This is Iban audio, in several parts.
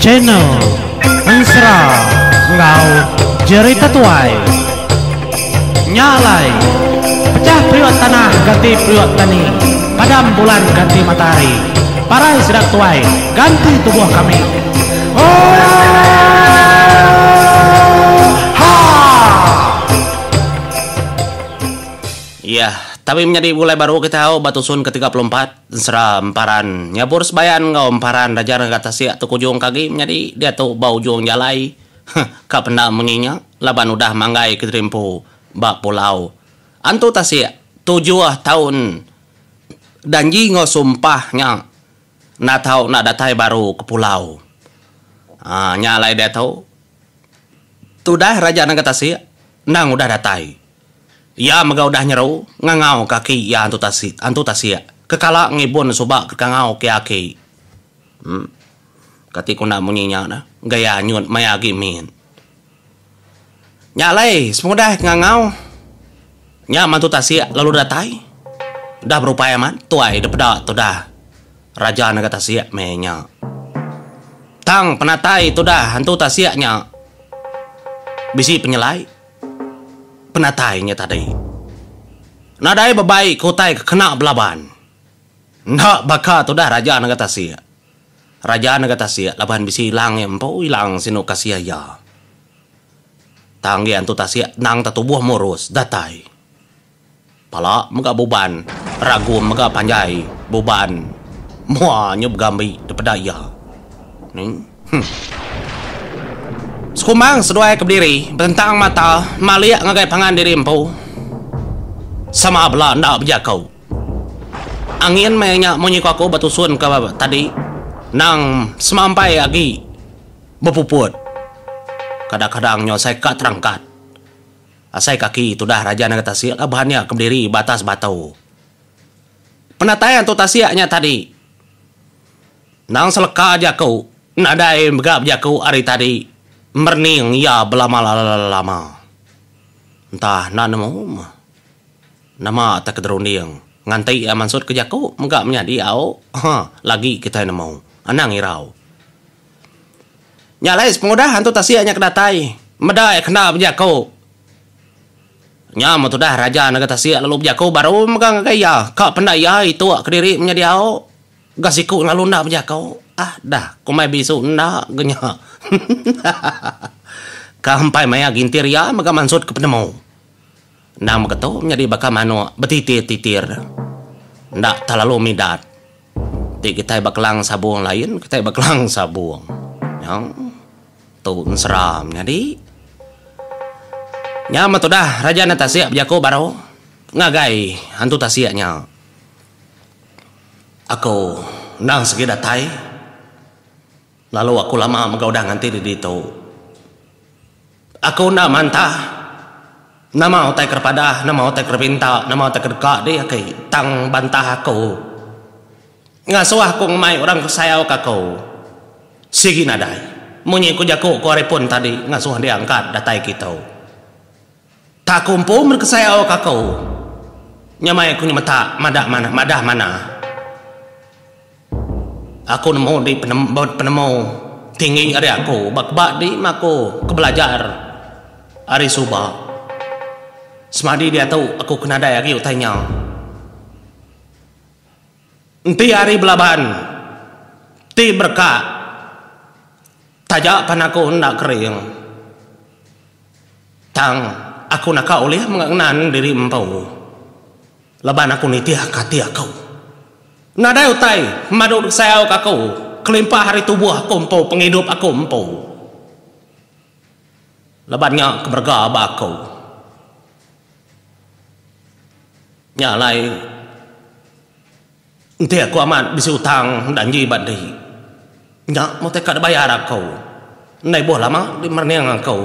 Channel Ensera enggau Jerita Tuai. Nya alai, pechah periuk tanah ganti periuk tani, padam bulan ganti matahari, parai sida tuai ganti tubuh kami. Oohaa! Iya, tapi menyadi begulai baru kitai au ba tusun ke 34 ensera Emparan Nyabur Sebayan enggau Emparan Raja Renggat Tasik tu kujung ke agi menyadi diatu ba ujung jalai. Huh, ka penda munyi nya laban udah manggai ke diri empu ba pulau Antu Tasik tujuh taun danji enggau sumpah nya enda tau enda datai baru ke pulau. Haa nya alai diatu tudah Raja Nengah Tasik endang udah datai. Iya mega udah nyeru ngangau ke aki iya Antu Tasik Antu Tasik ke kala ngibun suba ke kangau ke aki. Em. Kati ku enda munyi nya dah. Gaya anyut maya agi mit. Nya alai sepengudah ke ngangau nya mantu tasik lalu datai. Udah berupai amat tuai da peda tudah raja nega tasik meh nya. Tang penatai tudah antu tasik nya bisi penyelai penatai nya tadi. Nadai bebai ke utai ke kena belaban. Enda baka tudah raja nega tasik. Raja nega tasik laban bisi ilang iya empu ilang sinu kasih iya. Tang agi antu tasik endang tetubuh murus datai. Pala mega buban, ragum mega panjai buban mua nyu begambi dipeda iya. Huh. Sekumbang seduai ke bediri betentang mata malik ngagai pangan diri empu. Sama bela enda bejaku. Angin meh nya munyi ku aku betusun ke tadi nang semampai agi bepuput. Kadang-kadang nyu asai ka terangkat. Asai kaki tudah raja nengah tasik laban iya ke bediri ba atas batu. Penatai antu tasik nya tadi nang seleka jaku nadai mega bejaku ari tadi merening iya belama-lama. Entah enda nemu meh. Nama tak kederunding nganti iya mansut ke jaku mega menyadi au ha lagi kitai nemu. Anang irau. Nya alai sepengudah antu tasik nya ke datai meda iya kena bejaku. Nya meh tudah raja nega tasik lalu bejaku baru mega ngagai iya ka penda iya ituk kediri menyadi au ga siku lalu enda bejaku. Ah dah kumbai bisu enda ga nya. Ka empai maya gintir iya mega mansut ke penemu. Endang beketu nyadi baka manuk betitir-titir enda terlalu midat ti kitai ba kelang sabung lain kitai ba kelang sabung. Nya tu ensera menyadi. Nya meh tudah Raja Anak Tasik bejaku baru ngagai antu tasik nya. Aku endang sigi datai lalu aku lama mega udah nganti diri ditu. Aku enda mantah nama utai ke padah, nama utai ke pinta, nama utai ke deka dih agi tang bantah aku. Ngasuh aku ngemai orang ke sayau ke aku sigi nadai. Munyi ku jaku ku ari pun tadi ngasuh dia angkat datai kitu. Tak aku empu meh ke sayau ke aku. Nyamai aku nyemetak madah madah manah. Aku nemu di penemu tinggi ari aku ba keba di meh aku ke belajar ari suba. Semadi diatu aku ke nadai agi utai nya. Enti ari belaban ti bereka taja pan aku enda kering tang aku naka ulih mega ngenan diri empu. Laban aku nitihka ati aku. Nadai utai madu disayauka aku kelimpah ari tubuh aku empu, pengidup aku empu. Laban nya ke berega ba aku. Nya alai enti aku amat bisi utang danji ba di, nya meh utai ka dibayar aku. Enda ibuh lama dimerening aku.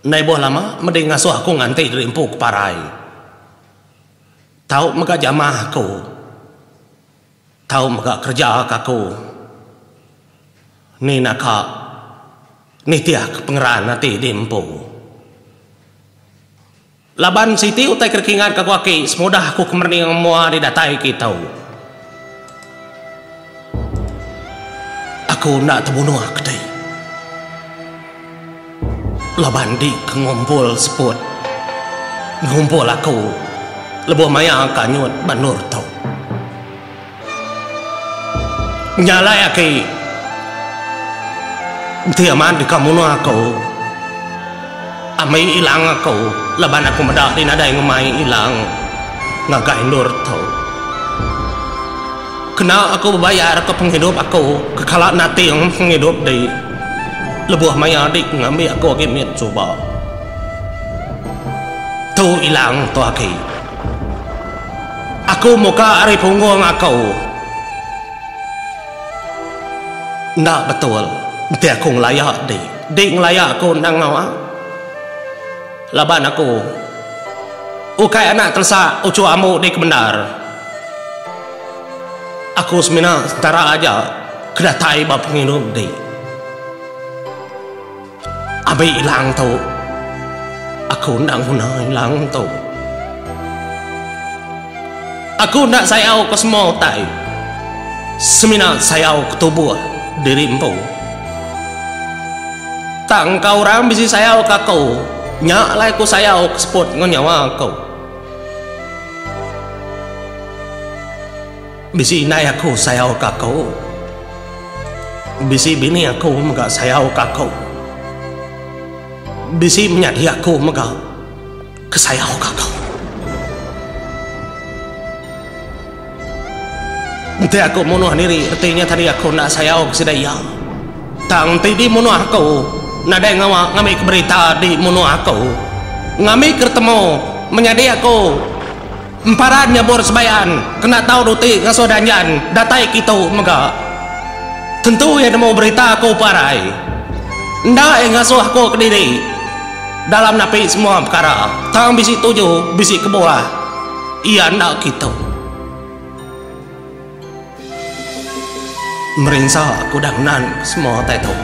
Enda ibuh lama medi ngasuh aku nganti diri empu ke parai. Tau mega jamah aku. Tau mega kereja ke aku. Ni naka nitih ke pengeran ati di empu. Laban siti utai ke dikingat ke aku aki semudah aku ke merening mua di datai kitu. Aku enda tebunuh ke dei. Laban di ke ngumpul seput ngumpul aku lebuh maya ka nyut ba endur tu. Nya alai aki enti amat deka munuh aku ambi ilang aku laban aku meda di nadai ngemai ilang ngagai endur tu. Kena aku bebayar ke pengidup aku ke kala nating pengidup di lebuh maya di ngambi aku agi mit suba. Tu ilang tu agi. Aku muka ari punggung aku. Enda betul enti aku ngelaya di. Di ngelaya aku endang ngawa. Laban aku ukai anak telesak uchu ambu di kebendar. Aku semina sentara aja ke datai ba pengidup di. Abi ilang tu aku enda nguna ilang tu. Aku enda sayau ke semua utai semina sayau ke tubuh diri empu. Tang engka orang bisi sayau ke aku, nya alai aku sayau ke seput enggau nyawa aku. Bisi indai aku sayau ke aku. Bisi bini aku mega sayau ke aku. Bisi menyadi aku mega ke sayau ke aku. Enti aku munuh diri reti nya tadi aku enda sayau ke sida iya. Tang enti di munuh aku nadai ngawa ngambi ke berita di munuh aku. Ngambi ke retemu menyadi aku. Emparan nyabur sebayan kena tau duti ngasuh danjan datai kitu mega. Tentu iya nemu berita aku parai. Enda iya ngasuh aku kediri dalam napi semua pekara tang bisi tuju bisi kebuah iya enda kitu. Merinsa aku udah ngenan semua utai tu.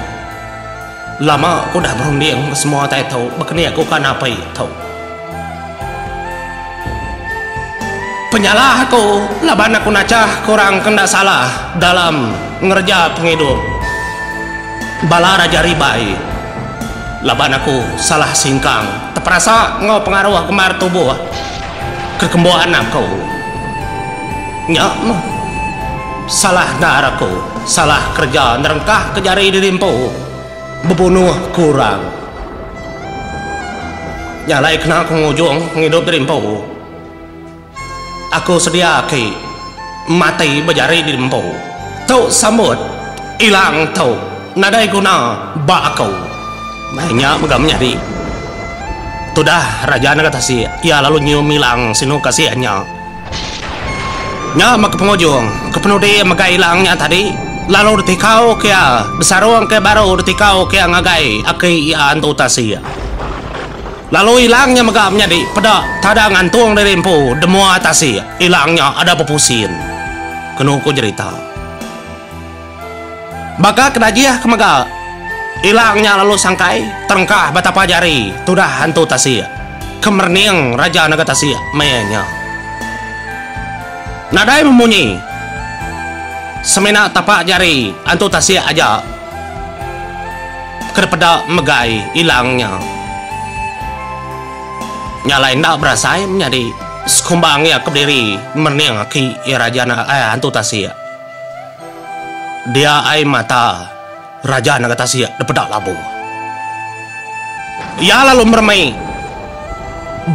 Lama aku udah berunding semua utai tu baka ni aku ka napi tu. Penyalah aku laban aku nachah ke orang ke enda salah dalam ngereja pengidup bala Raja Ribai laban aku salah singkang teperasa enggau pengaruh gembar tubuh ke kembuan aku. Nya meh. Salah endar aku, salah kereja nerengkah ke jari diri empu bebunuh ke orang. Nya alai kena aku ngujung pengidup diri empu. Aku sedia agi mati ba jari diri empu. Tu sambut ilang tu nadai guna ba aku. Meh nya mega menyadi. Tudah Raja Naga Tasik iya lalu nyium ilang sinu kasih nya. Nya meh ke pengujung, ke penudi megai ilang nya tadi lalu ditikau ke iya, disarung ke baru ditikau ke iya ngagai aki iya Antu Tasik. Lalu ilang nya mega menyadi peda tada ngantung diri empu demua tasik, ilang nya ada bepusin. Kenu ku jerita. Baka ke dajih ke mega, ilang nya lalu sangkai terengkah ba tapa jari tudah Antu Tasik ke merening Raja Naga Tasik maya nya. Nadai memunyi semina tapa jari Antu Tasik aja ke dipeda megai ilang nya. Nya alai enda berasai menyadi sekumbang iya ke bediri merening aki iya Raja Naga Antu Tasik. Dia ai mata Raja Naga Tasik dipeda labuh. Iya lalu meremi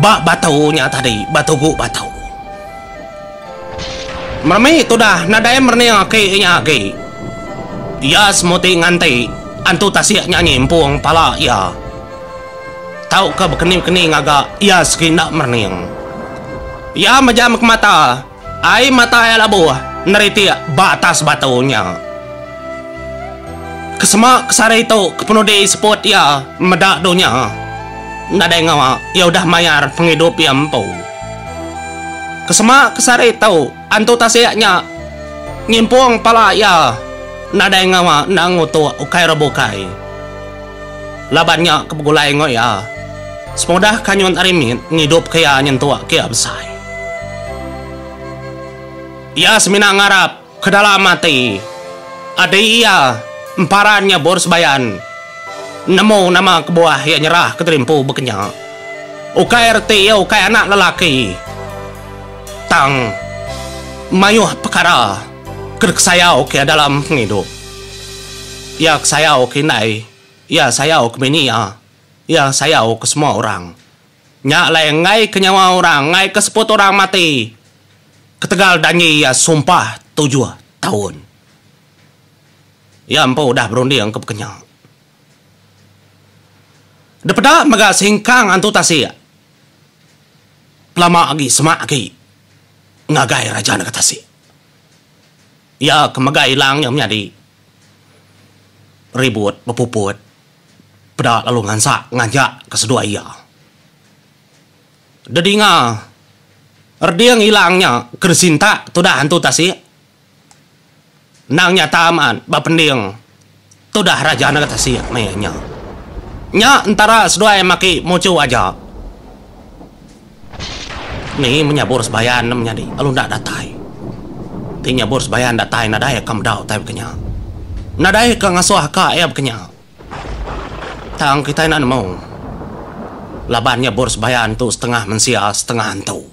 ba batu nya tadi, ba tugu batu. Meremi tudah nadai merening aki nya agi. Iya semuti nganti Antu Tasik nya nyimpung pala iya. Tauka bekeni-bekeni ngaga iya segi enda merening. Iya mejam ke mata. Ai mata iya labuh neritik ba atas batu nya. Kesema ke sehari tu kepenudi seput iya meda dunya nadai ngawa iya udah mayar pengidup iya empu. Kesema ke sehari tu antu tasik nya nyimpung pala iya nadai ngawa enda ngutuk ukai orang bukai. Laban nya ke begulai enggau iya semudah kanyun ari mit ngidupka iya nyentuk ke iya besai. Iya semina ngarap ke dalam ati adi iya. Emparan nya bor sebayan. Nemu nama kebuah iya nyerah ke terimpu bekenya. Ukai reti iya ukai anak lelaki. Tang mayuh pekara ke dikesayau ke iya dalam pengidup. Iya kesayau ke indai, iya sayau ke bini iya, iya sayau ke semua orang. Nya alai enggai ke nyawa orang, enggai ke seput orang mati ketegal danji iya sumpah tujuh taun. Iya empu udah berunding ke bekenya. Depeda mega singkang antu tasik lama agi semak agi ngagai Raja Naga Tasik. Iya ke mega ilang nya menyadi ribut bepuput peda lalu ngansak ngajak ke seduai iya. Dedinga reding ilang nya ke disintak tudah antu tasik. Endang nyata amat ba pending tudah Raja Naga Tasik maya nya. Nya entara seduai maki muchu aja. Ni menyabur sebayan ne menyadi lalu enda datai. Ti nyabur sebayan datai nadai ka meda utai baka nya. Nadai ka ngasuh aka iya baka nya. Tang kitai enda nemu laban nyabur sebayan tu setengah mensia setengah antu.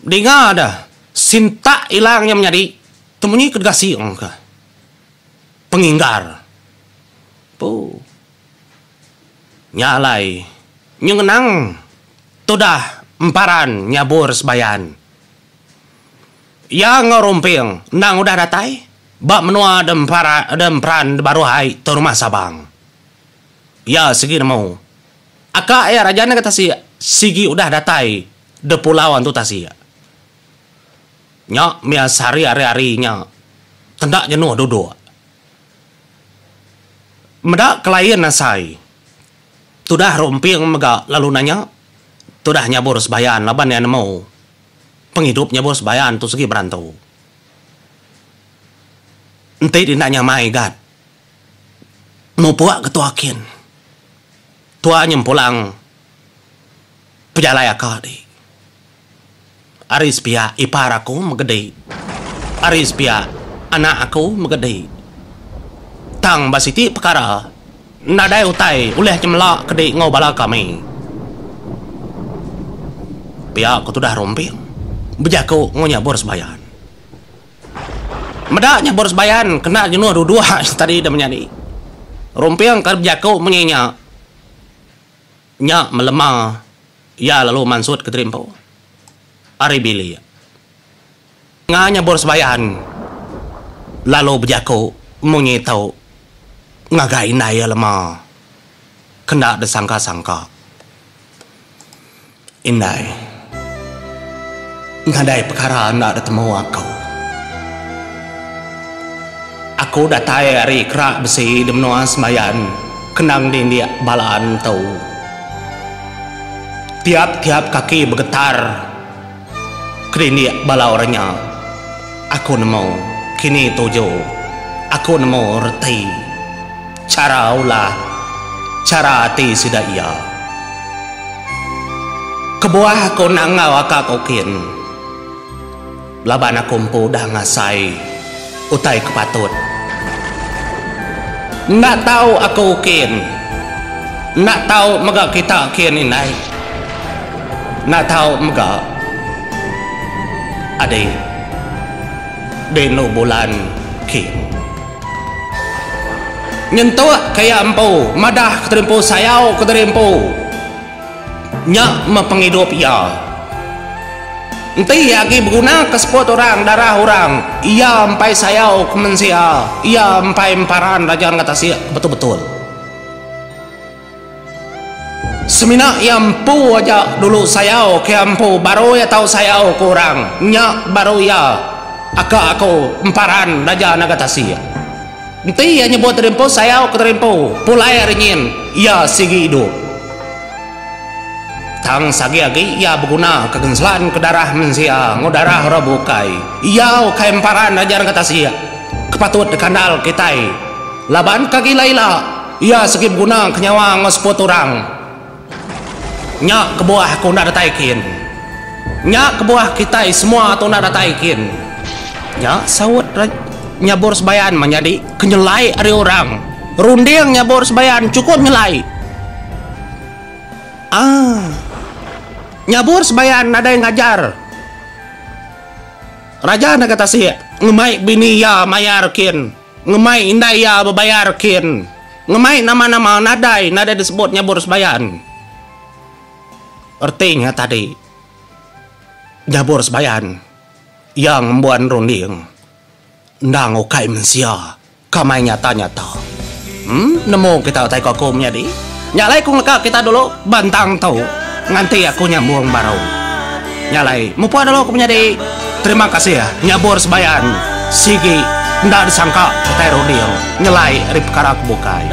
Dinga da sintak ilang nya menyadi temunyi ke gasing ka penginggar. Pu. Nya alai nyu ngenang tudah emparan nyabur sebayan. Iya enggau Rumping endang udah datai ba menua de empara de emperan de baruh ai tu rumah Sabang. Iya sigi nemu. Aka iya raja ne ke tasik sigi udah datai de pulau antu tasik. Nya mia sehari ari ari nya tenda jenuh duduk. Meda kelain asai tudah Rumping mega lalu nanya tudah nyabur sebayan laban iya nemu pengidup nyabur sebayan tu sigi berantu. Enti enda nyamai gat mupuk ke tua kin. Tua nyempulang pejalai aka di. Ari sepiak ipar aku megedi. Ari sepiak anak aku megedi. Tang ba siti pekara nadai utai ulih nyemela kedi enggau bala kami. Pia ku tudah Rumping bejaku enggau Nyabur Sebayan. Meda Nyabur Sebayan kena jenuh duduk tadi da menyadi. Rumping ke bejaku munyi nya. Nya melema iya lalu mansut ke diri empu ari bilik. Nga nyabur sebayan lalu bejaku munyi tu ngagai indai iya lema kenda disangka-sangka. Indai, nadai pekara enda ditemu aku. Aku datai ari kerak besi di menua Sembayan kenang dindik bala entu. Tiap-tiap kaki begetar kedindik bala orang nya, aku nemu kini tuju, aku nemu reti. Chara ulah, chara ati sida iya. Kebuah aku enda enggau aka ku kin, laban aku empu udah ngasai utai ke patut. Enda tau aku kin, enda tau mega kita kin indai. Enda tau mega adik dinu bulan kin. Nyentuk ke iya empu madah ke terimpu sayau ke terimpu nya meh pengidup iya. Enti iya agi beguna ke seput orang darah orang iya empai sayau ke mensia iya empai emparan raja enggau tasik ke betul-betul. Semina iya empu aja dulu sayau ke iya empu baru iya tau sayau ke orang nya baru iya aka aku emparan raja naga tasik. Enti iya nyebut diri empu sayau ke diri empu pulai ari nyin iya sigi idup. Tang sagi agi iya beguna ke genselan ke darah mensia enggau darah orang bukai iya ukai emparan raja naga tasik ke patut dikandal kitai laban ke agi ila ila. Iya segi beguna ke nyawa enggau seput orang. Nya kebuah aku enda datai kin. Nya kebuah kitai semua tu enda datai kin. Nya saut Nyabur Sebayan menyadi ke nyelai ari orang. Runding Nyabur Sebayan chukup nyelai. Aaa. Nyabur Sebayan nadai ngajar. Raja Naga Tasik ngemai bini iya mayar kin, ngemai indai iya bebayar kin, ngemai nama-nama nadai nadai disebut Nyabur Sebayan. Reti nya tadi Nyabur Sebayan iya ngembuan runding endang ukai mensia ka mai nyata-nyata. Em nemu kita utai ku aku menyadi. Nya alai ku ngeleka kita dulu bantang tu nganti aku nyambung baru. Nya alai mupuk dulu ku menyadi. Terima kasih Nyabur Sebayan sigi enda disangka kitai runding nyelai ari pekara ke bukai.